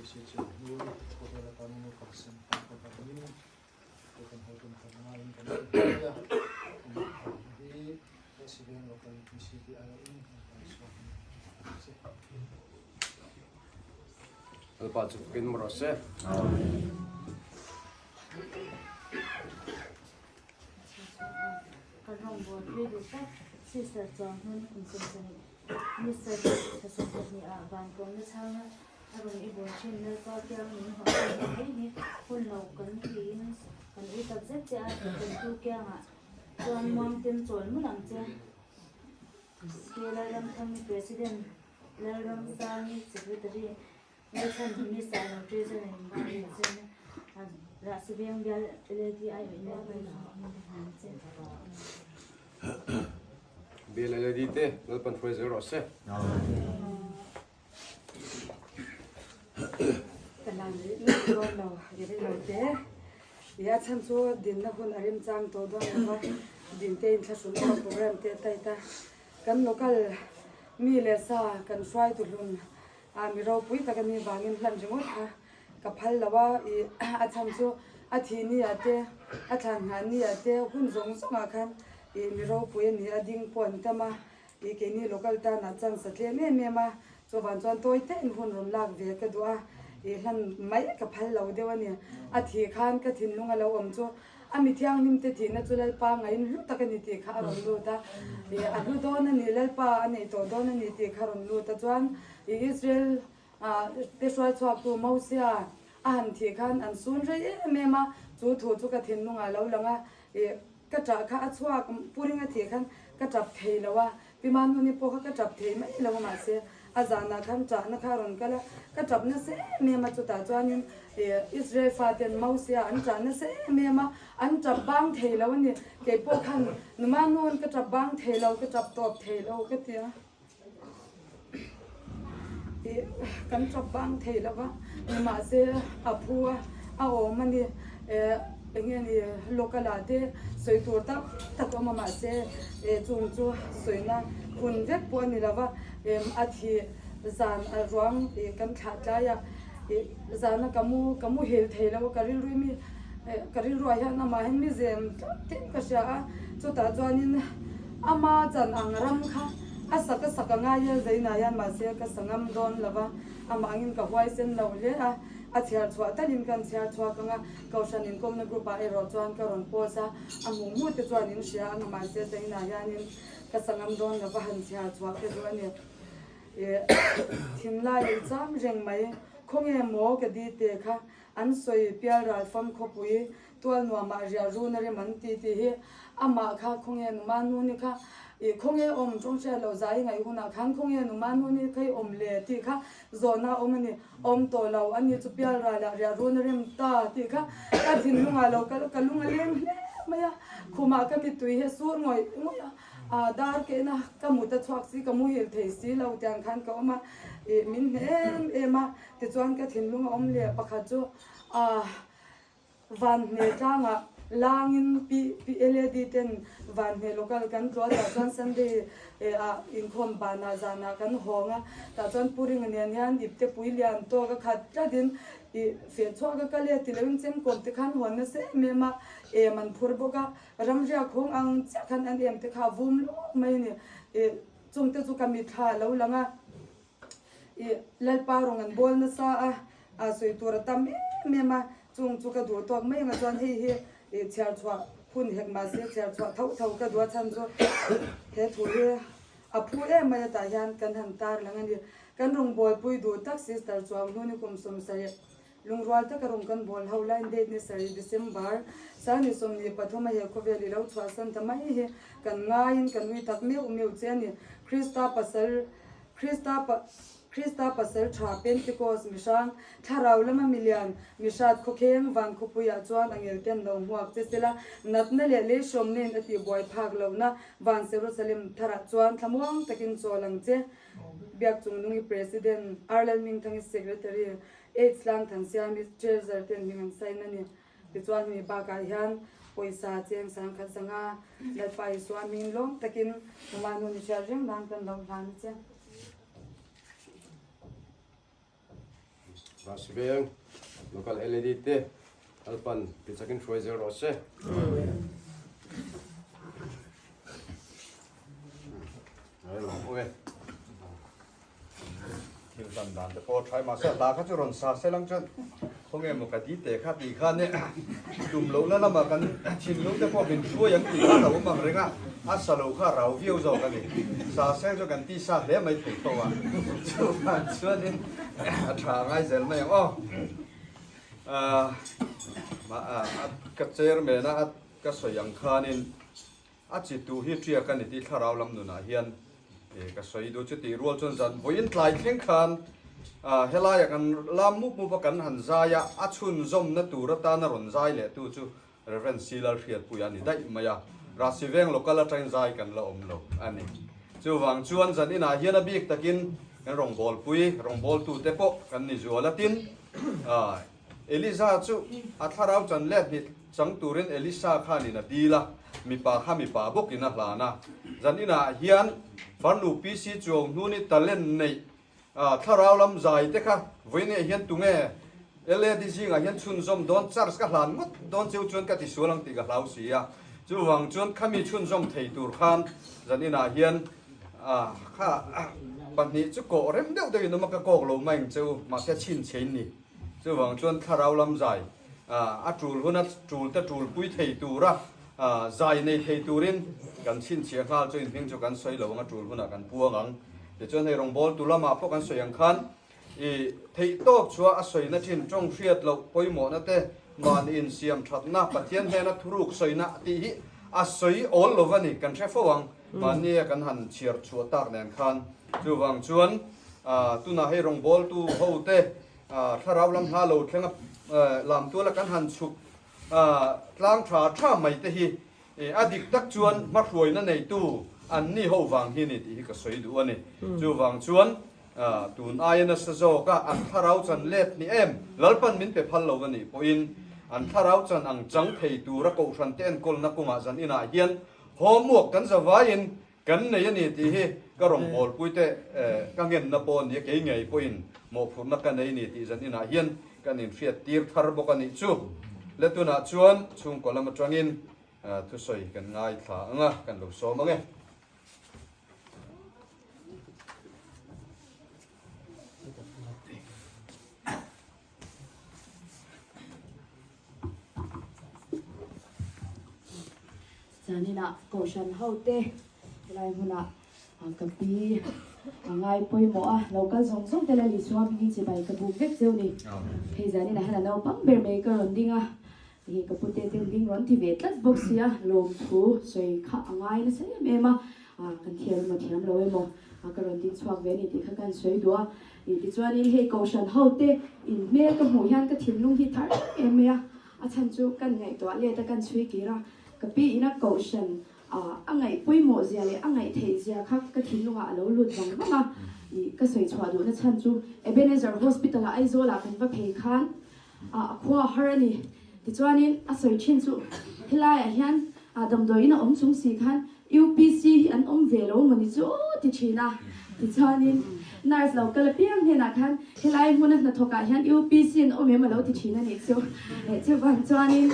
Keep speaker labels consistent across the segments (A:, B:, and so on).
A: PC chuan hnui khawvel atana nu kalsan tak avangin he kan hotel thar ngaiin kan ti mai a, amah vang hi President Local PC te aiawhin kan kal chhuak a ni ang che.
B: Lalpa chu fakin mu rawh se.
C: Kan rawngbâwl hlui duh tak Sister chuang hmun kum 70 ni sarih thla 12 ah van kawmna chhanga a rawn i bawn thin Lalpa kiang min hawn thin ta mai hi hun lo kan tiin kan ui tak zet che a, kan tu kiangah chuan muangten chawl mul ang che. Ke Lalramthangi President, Lalramsangi Secretary, Lalchhan Minister lo Treasurer in ba in chen a Rahsi veng bial LAD ai awih na pai lo min ti hnan che.
B: Bial LAD te Lalpan hruai zel rawh se.
D: Ka lan rih lutuk dawn lo i ring lo te. I a chhan chu dinna hun a rim chang tawh dawn lo va, din te in thlahrun erawh program te a tight a. Kan local mi leh sa kan hruai tuhlun a mi ropui tak a nih vangin hlan ringawt kha ka phal lo a, i a chhan chu a thih ni ah te, a thlan nghah ni ah te hun zawng zawng ah khan i mi ropui a ni a ding pawh an tam a, i keini local tan ah chance a tlem em em a, chuvang chuan tawi te in hun rawn lak ve ka duh a, i hlan mai ka phal lo deuh a ni, a thih khan ka thinlung a lo awm chu A mi thianghlim te thihna chu Lalpa ngaiin hlu tak a ni tih kha a rawn lut a, ih a hlu dawn a ni, Lalpa a nei tawh dawn a ni tih kha a rawn lut a. Chuan ih Israel ah te hruai chhuaktu Mosia a han thih khan an sun rei em em a, chu thu chu ka thinlungah a lo lang a, ih ka ṭah kha a chhuak puring a thih khan ka ṭap thei lo a, Pi Manuni pawh kha ka ṭap thei mai lo a mahse a zanah khan ṭahna kha a rawn kal a, ka ṭap nasa em em a, chutah chuanin Israel faten Mosia an ṭah nasa em em a, an ṭap bang thei lo a ni, kei pawh khan nu Manun ka ṭap bang thei lo, ka ṭap tawp thei lo ka ti a, ih kan ṭap bang thei lo va, nimahse a phu a, a awm a ni, eng nge ni local ah te sawi tur tam tak awm a mahse chung chu sawina hun vek pawh a ni lo va. Em a thi zan a ruang ih kan thlah tlai a ih zana ka mu ka muhil thei lo a ka rilru mi eh ka rilruah hian amah hian mi zem tlat tep ka hria a chutah chuanin ama chan ang ram kha a sak a sak a ngai a zainah hian mahse ka sa ngam dawn lo va amah angin ka huaisen lo hle a a chhiar chhuah talin kan chhiar chhuak ang a kohhran inkawmna group ah erawh chuan ka rawn post a a hmuh hmuh te chuan in hria ang a mahse zainah hianin Ka sangam dawn lo va han chhiar chhuah te chu a ni. Ih thinlai ei cham reng mai. Khawnge maw ka di te kha an sawi pial ral fam khawpui tual nuamah riah run a rem an ti tih hi amah kha khawnge numa nuni kha ih khawnge awm tawng hriat loh zai ngaih hunah khan khawnge numa nuni kha i awm le tih kha zawhna a awm a ni. Awm tawh lo a ni chu pial ralah riah run a rem ta tih kha ka thinlungah lo kal ka lung a leng hle mai a, khumah ka mittui hi a sur ngawih ngawih a, aa dar ke ina ka mut a chhuak si ka muhil thei si lo tiang khan ka awm a, ih min hne em em a, tichuan ka thinlung a awm leh pakhat chu aa. Vanhne tlangah langin Pi Pi LAD ten Vanhne local kan tlawh a tah chuan Sunday ah inkhawm banah zanah kan hawng a, tah chuan Pu Ringa nen hian ipte pui lian tawk a khat tlatin ih feh chhuak a kal e ti loin chemkawm te khan hawn nasa em em a, em an phur bawk a, ramriak hawng ang chiah khan an em te kha a vum luak mai a ni, ih chungte chu ka mitthla a lo lang a. I Lalpa rawng an bawl nasa a, a sawi tur a tam em em a, chung chu ka duh tawk mai anga chuan hei hi i chhiar chhuah hun hek mahse chhiar chhuah tho tho ka duh a chhan chu he thu hi a phu em mai a tah hian kan han tar lang a ni. Kan rawn bawlpui duh tak sister chuang hnuni kum 70 lungrual taka rawn kan bawl ho line date ni sarih December sangni 23 a he khawvel i lo chhuahsan ta mai hi kan ngaiin kan ui tak meuh meuh che a ni. Krista pasal Krista pa Krista pasal tha Pentecost mihrang, thlarau lama milian, mihrat khawkheng van khawpuiah chuan a ngel ten lo hmuak che sela, natna leh leihrawm nen a tihbuai phak lohna van Jerusalem tharah chuan thlamuang takin chawl ang che. Biak Chungnungi President, Arlal Mingthangi Secretary, Aids Lang Thansiami Treasurer ten hming an sign a ni. Tichuan hemi bakah hian pawisa cheng 10,000 zanga Lalpa Isua hming lawm takin Numa nu ni hriat reng nan kan lo hlan a che.
B: Rahsiveng Local LAD te Lalpan tichakin hruai zel rawh se.
E: Thil hlan dan te pawh thlai mahse hla kha chu rawn sa sel ang chuan khawnge maw ka di te kha tih khan e tum lohna lamah kan thinlung te pawh min hruai ang tih kha a lo awm ang reng a, a sa lo kha a rau viau zawk a ni. Sa sel chu kan ti sa hle mai thei tho a, chuvang chuanin a tha a ngai zel mai ang aw. Ka chairman a ka sawi ang khanin A chi tu hi ṭiak a ni tih thlarau lam nunah hian ka sawi duh. Chutih rual chuan zan vawiin tlai thleng khan helaia kan lam mup mup a kan han zai a, a chhunzawmna tur atana rawn zai leh tu chu Rev. Silal Hriatpuia a ni daih mai a, Rahsiveng local atangin zai kan la awm lo a ni. Chuvang chuan zan inah hian a bik takin kan rawngbawlpui, rawngbawltute pawh kan ni zual a, tin Eliza chu a thlarau chan let hnih chang turin Elisa khanin a dil a, mipa kha mipa bawkin a hlan a. Zan inah hian farnu PC chuang hnuni talent neih thlarau lam zai te kha vawiinah hian tunge LAD zingah hian chhunzawm dawn charge ka hlan ngawt dawn cheu chuan ka ti sual ang tih ka hlau si a. Chuvang chuan khami chhunzawm thei tur khan zan inah hian kha pahnih chu kawh rem deuh deuhin awm a, ka kawk lo mai ang cheu mahse chhinchhein ni. Chuvang chuan thlarau lam zai a tul huna tul te tul pui thei tura zai nei thei turin kan chhinchhiah nghal chu inhming chu kan sawi lo ang a tul hunah kan puang ang. Tichuan hei rawngbawltu lamah pawh kan sawi ang khan i theihtawp chhuah a sawina thin tawng hriat loh pawimawhna te mahni insiam thatna Pathian hnena thuruk sawina tih hi a sawi awl lo va ni kan hre fo ang mahnia kan han chhiar chhuah tak nen khan. Chuvang chuan tunah hei rawngbawltu hote Thlarau lam hla lo thlenga lamtuala kan han chhuk tlang tha tha mai te hi a dik tak chuan hmahruaina neitu an ni ho vang hi ni tih hi ka sawi duh a ni. Chuvang chuan tun aia nasa zawka an thlarau chan let ni em Lalpan min pe phal lo a nih pawhin an thlarau chan ang chang thei tura kohhran te enkawlna kawngah zan inah hian homework kan zavaiin Kan nei a ni tih hi ka rawngbawlpui te ka ngenna pawh a ni a, kei ngei pawhin mawhphurhna ka nei a ni tih zan inah hian kan inhriat tir thar bawk a nih chu. Le tunah chuan chhungkaw lam atangin thusawi kan ngaithla ang a, kan lo sawm ang e.
F: Zaninah Kohhran hote helai hmunah ka pi a ngai pawimawh a, lo kal zawng zawng te la Isua hmingin chibai ka buk vek cheu ni. Hei zaninah hian a naupang ber mai ka rawn ding a, hei ka pute ten ding rawn ti ve tlat bawk sia, lawmthu sawi kha a ngai nasa em em a, kan thiam emaw thiam lo emaw ka rawn ding chhuak ve a ni tih kha ka han sawi duh a. Tichuanin hei Kohhran hote inhmel ka hmuh hian ka thinlung hi thar em em mai a, a chhan chu kan ngaihtuah let a kan chhui kir a, ka pi ina Kohhran a ngaih pawimawh zia leh a ngaih theih zia kha ka thinlungah a lo lut vang vang a, ka sawi chhuah duhna chhan chu Ebenezer Hospital ah Aizawl ah kan va phei khan a khua a har a ni. Tichuanin a sawi thin chu helaiah hian damdawiin a awm chung si khan UPC hi an awm ve lo maw ni chu ti thin a. Tichuanin nurse lo kal apiang hnenah khan helai hmuna hnathawkah hian UPC an awm em a lo ti thin a nih chu. Chuvang chuanin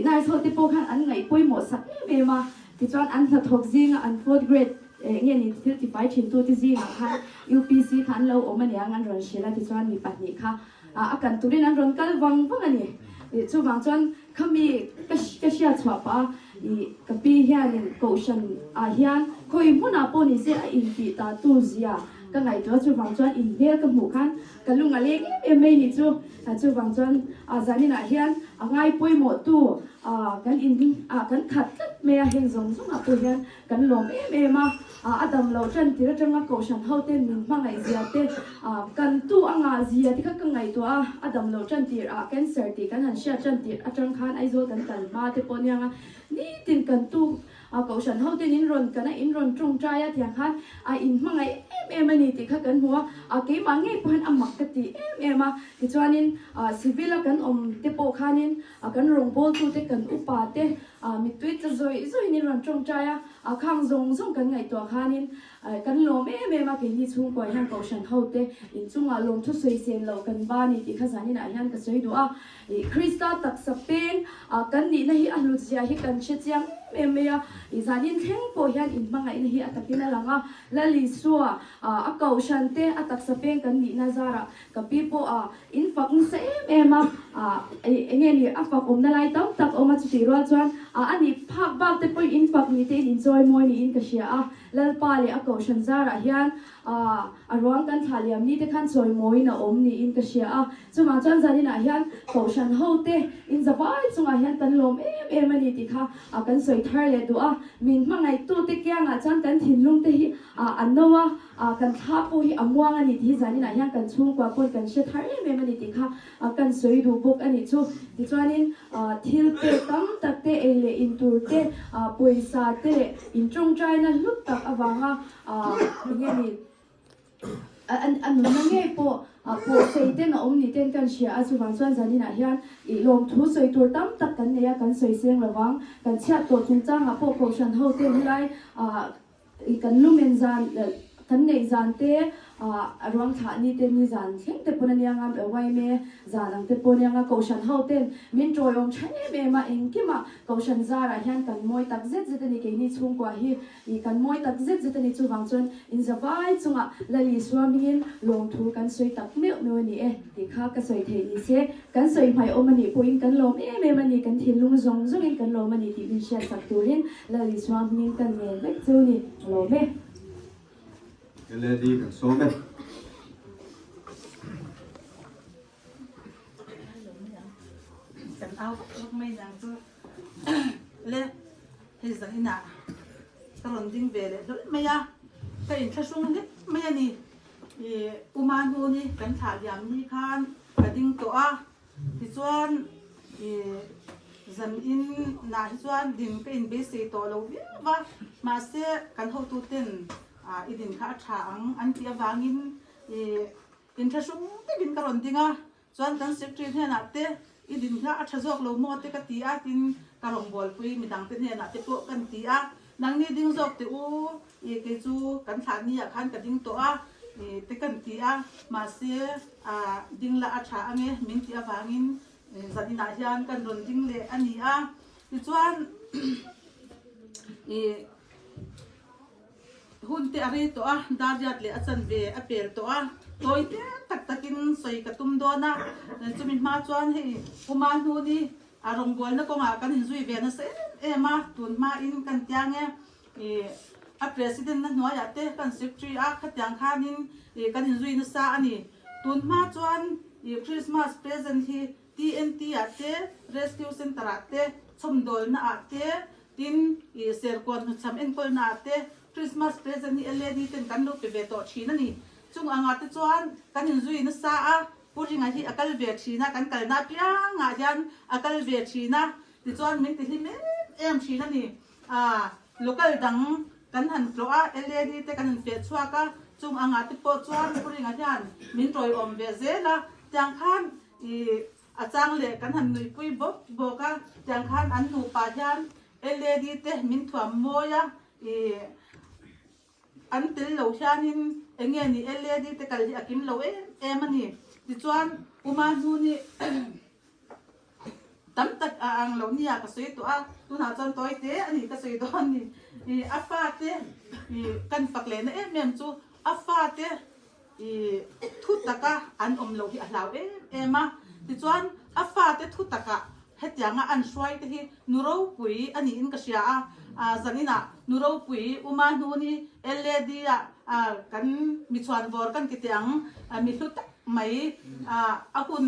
F: nurse ho te pawh khan an ngaih pawimawh sak em em a. Tichuan an hnathawk zinga an fourth grade nge ni thil tifai thintute zingah khan UPC kha an lo awm aniang an rawn hrilh a. Tichuan mi pahnih kha A kan turin an rawn kal vang vang a ni. Chuvang chuan khami ka hriat chhuah pah a, ka pi hianin kohhran ah hian khawi hmunah pawh ni se a intih ta tu zia ka ngaihtuah a, chuvang chuan inhmel ka hmuh khan ka lung a leng em em mai ni chu. Chuvang chuan zaninah hian a ngai pawimawh tu kan in kan khat tlat mai a, heng zawng zawngah pawh hian Kan lawm em em a, a dam loh tan tir atanga kohhran ho ten min hmangaih zia te, kan tu a ngah zia te kha ka ngaihtuah a, a dam loh tan tir ah cancer tih kan han hriat tan tir atang khan Aizawl kan kal hma te pawh aniang a, nitin kan tu kohhran ho ten in rawn kan a, in rawn tawngtai a tiang khan a in hmangaih em em a ni tih kha kan hmu a, a keimah ngei pawh hian a mak ka ti em em a, tichuanin civil a kan awm te pawh khanin kan rawngbawltute kan upa te. Mittui tla zawih zawihin in rawn tawngtai a, a khang zawng zawng kan ngaihtuah khanin kan lawm em em a, keini chhungkua hian Kohhran hote inchungah lawmthu sawi sen loh kan ba ni tih kha zaninah hian ka sawi duh a. Ih Krista taksa peng kan nihna hi a hlut zia hi kan hre chiang em em mai a, ih zanin thleng pawh hian inhmangaihna hi a takin a lang a, Lal Isua a Kohhran te a taksa peng kan nihna zarah Ka pi pawh a in fak nasa em em a, eng nge ni a fak awmna lai tam tak awm a chutih rual chuan a nih phak bak te pawhin in fak ni tein in chawi mawi niin ka hria a, Lalpa leh a Kohhran zarah hian a ruang kan thlah liam ni te khan chawi mawiin a awm niin ka hria a, chuvang chuan zaninah hian Kohhran ho te in zavai chungah hian kan lawm em em a ni tih kha kan sawi thar leh duh a, min hmangaihtu te kiangah chuan kan thinlung te hi a no a. Ah kan thla pawh hi a muang a ni tih hi zaninah hian kan chhungkua pawn kan hre thar em em a ni tih kha kan sawi duh bawk a nih chu. Tichuanin thil pek tam tak te, ei leh in tur te, pawisa te leh in tawngtaina hlut tak avanga eng nge ni a nunna ngei pawh pawhsei ten a awm ni ten kan hria a, chuvang chuan zaninah hian ih lawmthu sawi tur tam tak kan nei a, kan sawi seng lovang. Kan chhiat tawh chungchangah pawh Kohhran hote helai I kan lumen zan kan neih zan te a ruang thlah ni te ni zan thleng te pawn a nia ngam yma zan ang te pawh a nia nga kohhran ho ten min tawiawm tha em em a engkimah kohhran zarah hian kan mawi tak zet zet a ni keini chhungkua hi i kan mawi tak zet zet a ni chuvang chuan inzavai chungah Lal Isua hmingin lawmthu kan sawi tak meuh meuh a ni e tih kha ka sawi theih ni se kan sawi hmaih awm a nih pawhin kan lawm em em a ni kan thinlung zawng zawngin kan lawm a ni tih min hriat sak turin Lal Isua hmingin kan ngen vek chu ni ka lawm e.
E: LAD kan sawm e.
G: Kan au vak mai nang chu le hei zan inah ka rawn ding ve leh hlawl mai a ka inthlahrung hlek mai a ni i Uma hnu ni kan thlah liam ni khan ka ding tawh a tichuan i zan in nah hi chuan din ka inbeisei tawh lo viau va mahse kan hotu ten i din kha a tha ang an tih avangin i inthlahrung takin ka rawn ding a. Chuan kan secretary hnenah te i din hla a tha zawk lo maw te ka ti a, tin ka rawngbawlpui midang te hnenah te pawh kan ti a, nangni ding zawk teh u, i kei chu kan thlah ni ah khan ka ding tawh a, i te kan ti a, mahse a ding lah a tha ange min tih avangin zan inah hian kan rawn ding leh a ni a, tichuan i. Hun te a rei tawh a, Dariat leh a chanve a pel tawh a, tawi te tak takin sawi ka tum dawn a, chumi hma chuan hei Uma hnuni a rawngbawlna kawngah kan inzui ve nasa em em a, tun hmain kan tiang e, ih a president na hnuaiah te kan secretary a, khatiang khanin ih kan inzui nasa a ni. Tun hma chuan ih Christmas present hi TNT ah te, Rescue Center ah te, chhawmdawlna ah te, tin ih Serkawn hnuchham enkawlna ah te Christmas present hi LAD ten kan lo pe ve tawh thin a ni. Chung angah te chuan kan inzui nasa a, Pu Ringa hi a kal ve thin a, kan kalna apiangah hian a kal ve thin a, tichuan min ti hlim em em thin a ni. Ah, local dang kan han tlawh a, LAD te kan han feh chhuak a, chung angah te pawh chuan Pu Ringa hian min tawiawm ve zel a, tiang khan I a chang leh kan han nuihpui bawk bawk a, tiang khan an nupa hian LAD te min thuam mawi a, i an tel lo hianin eng nge ni LAD te kal hi a kim lo em em a ni. Tichuan Uma Hnuni tam tak a ang lo nia ka sawi tawh a, tunah chuan tawi te a ni ka sawi dawn ni. I a fate i kan fak lehna em em chu a fate I thu taka an awm loh hi a hlau em em a, tichuan a fate thu takah hetianga an hruai te hi nu ropui a niin ka hria a, zaninah nu ropui Uma Hnuni LAD ah kan mi chhuanvawr kan ti teh ang, mi hlu tak mai a hun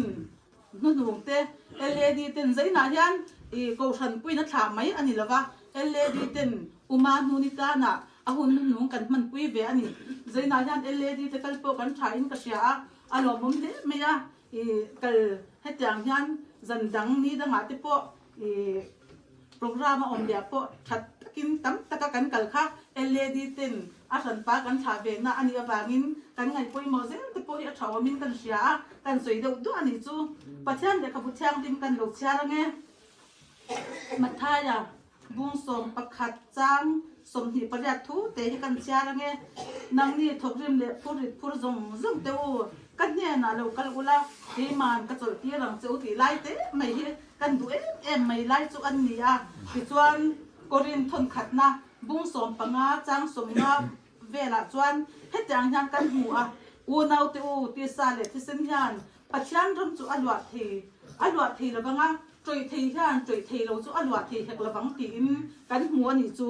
G: hnuhnung te LAD ten zainah hian i kohhran puina thlah mai a ni lova, LAD ten Uma Hnuni tanah A hun hnuhnung kan hmanpui ve a ni. Zainah hian LAD te kal pawh kan tha in ka hria a, a lawmawm hle mai a, i kal hetiang hian zan dang ni dangah te pawh i program a awm leh pawh that takin tam taka kan kal kha LAD ten a hranpa kan thlah ve na a nih avangin kan ngaihpawimawh zel te pawh hi a tha awmin kan hria a, kan sawi deuh duah a nih chu. Pathian lehkhabu thianghlim kan lo chhiar ange. Mathaia. Bung 11 chang 28 thu te hi kan chhiar ange. Nangni thawkrim leh phur rit phur zawng zawng te u, ka hnenah lo kal ula, keiman ka chawlh tir ang che u tih lai te mai hi kan duh em em mai lai chu an ni a. Tichuan Korin thawnkhatna bung 15 chang 50 velah chuan hetiang hian kan hmu a, Unaute u, tisa leh thisen hian Pathian ram chu a luah thei, a luah thei lovang a, ṭawih thei hian ṭawih thei lo chu a luah thei hek lovang tiin kan hmu a nih chu.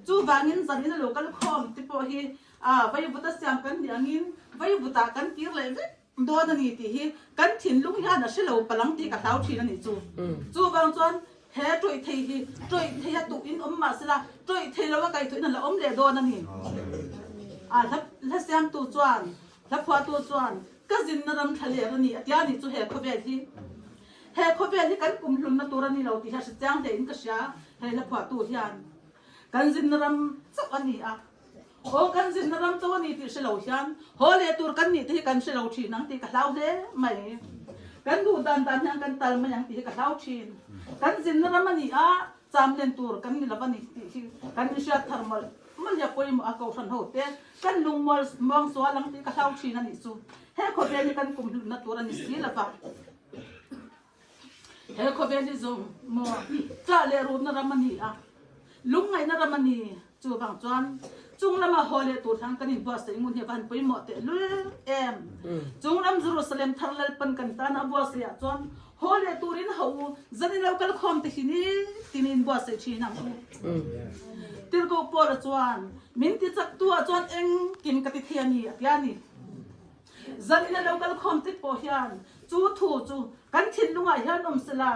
G: Chuvangin zanin a lo kal khawm te pawh hi a vaivuta siam kan nih angin vaivutah kan tir leh vek dawn a ni tih hi kan thinlung hian a hre lo palang tih ka hlau ṭhin a nih chu. Chuvang chuan he ṭawih thei hi ṭawih thei a tuh in awm mah sela ṭawih thei lo a kaihthawh in a la awm leh dawn a ni. A hla siamtu chuan Hla phuahtu chuan, Ka zinna ram thla ler a ni a tia nih chu he khawvel hi. He khawvel hi kan kumhlumna tur a ni lo tih hi a hre chiang hle in ka hria he hla phuahtu hian. Kan zinna ram chauh a ni a. Aw kan zinna ram chauh a ni tih hre lo hian haw leh tur kan nih te hi kan hre lo thin ang tih ka hlau hle mai. Kan duh dan dan hian kan tal mai ang tih hi ka hlau thin. Kan zinna ram a ni a, cham len tur kan ni lo a ni tih hi kan inhriat thar mawlh mawlh hi a pawimawh a Kohhran ho te Kan lungmual muang sual ang tih ka hlau thin a nih chu. He khawvel hi kan kum hlutna tur a ni si lova. He khawvel hi zawng maw chah leh rutna ram a ni a, lungngaihna ram a ni. Chuvang chuan chung lama haw leh tur hian kan inbuatsaih ngun hi a va han pawimawh tehlul em. Chung ram Jerusalem thar Lalpan kan tana a buatsaihah chuan haw leh turin ho u, zanin lo kal khawm te hi ni tin inbuatsaih thin ang u. Tirhkoh Paula chuan, Min ti chak tu ah chuan engkim ka ti thei a ni, a ti a ni. Zanin a lo kal khawm tik pawh hian chu thu chu kan thinlungah hian awm sela,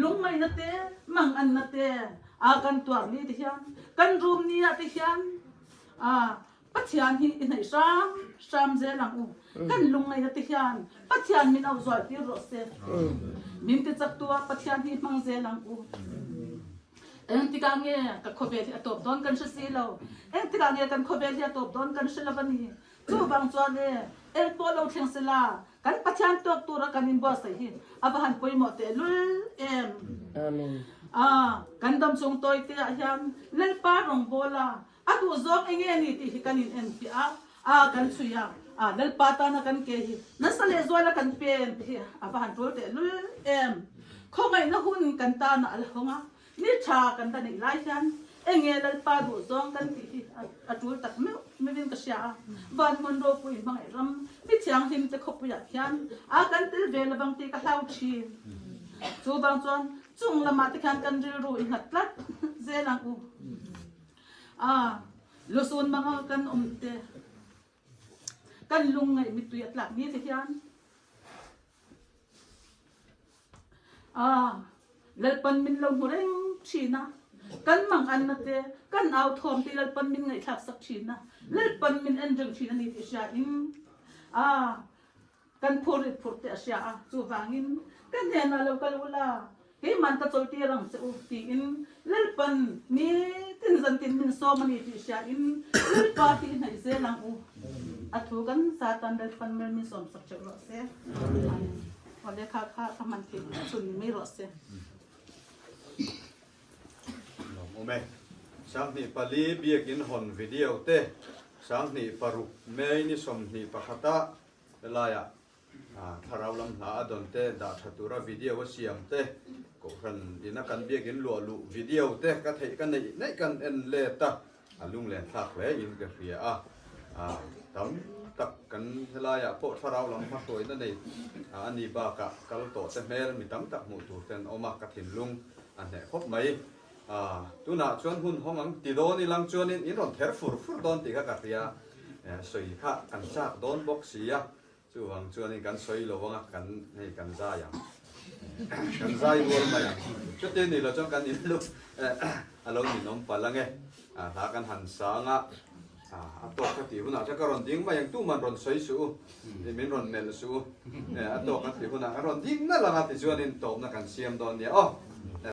G: lungngaihna te, manganna te a kan tuar ni te hian, kan rum ni ah te hian a Pathian hi i hnaih hram hram zel ang u. Kan lungngaihna te hian Pathian min auh zual tir rawh se. Min ti chak tu ah Pathian hi hmang zel ang u. Engtikah nge ka khawvel hi a tawp dawn kan hre si lo. Engtikah nge kan khawvel hi a tawp dawn kan hre lo a ni. Chuvang chuan e, eng pawh lo thleng sela, kan Pathian tawk tura kan inbuatsaih hi a va han pawimawh tehlul em.
H: Amen.
G: A, kan dam chung tawi te ah hian Lalpa rawngbawla a duh zawng eng nge ni tih hi kan in enfiah a, a kan chhui a, a Lalpa tana kan ke hi nasa leh zuala kan pen tih hi a va han tul tehlul em. Khawngaihna hun kan tana a la hawng a, Ni tha kan la neih lai hian enge Lalpa duh zawng kan tih hi a tul tak meuh meuhin ka hria a. Van hmun ropui hmangaih ram mi thianghlim te khawpuiah khian a kan tel ve lovang tih ka hlau thin. Chuvang chuan chung lamah te khian kan rilru i nghat tlat zel ang u. A lusun manga kan awm te kan lungngaih mittui a tlak ni te hian A, Lalpan min lo hmu reng thin a, kan manganna te, kan au thawm te Lalpan min ngaihthlak sak thin a, Lalpan min en reng thin a ni tih hria in, a, kan phur rit phur te a hria a, chuvangin ka hnenah lo kal ula, keiman ka chawl tir ang che u tiin Lalpan nitin zantin min sawm a ni tih hria in Lalpa hi i hnaih zel ang u. A thu kan Satan Lalpan mel min sawm sak theuh rawh se. Amen. Aw lehkha kha ka hman theih chhun ni mai rawh se.
E: Lawm awm e. 24 biakin hawn video te 26 May ni 21 ah helaiah thlarau lam hla a dawn te dah tha tura video a siam te kohhran ina kan biakin luah luh video te ka theih ka neih neih kan en let a A lunglen thlak hle in ka hria a, tam tak kan helaiah pawh thlarau lam hmahruaina nei a ni bakah kal tawh te hmel mi tam tak hmuh tur te an awm a, ka thinlung a hneh khawp mai. Tunah chuan hun hawng ang ti dawn ilang chuanin in rawn ther fur fur dawn tih kha ka hria, sawi kha kan chak dawn bawk si a, Chuvang chuanin kan sawi lo anga kan hei kan zai ang. Kan zai rual mai ang. Chuti ni lo chuan kan inlu a lo ninawm palh ange. Hla kan han sa anga a tawk ka tih hunah chuan ka rawn ding mai ang. Tuman rawn sawi suh u, min rawn melh suh u. A tawk ka tih hunah ka rawn ding nalh anga tichuanin tawpna kan siam dawn nia aw.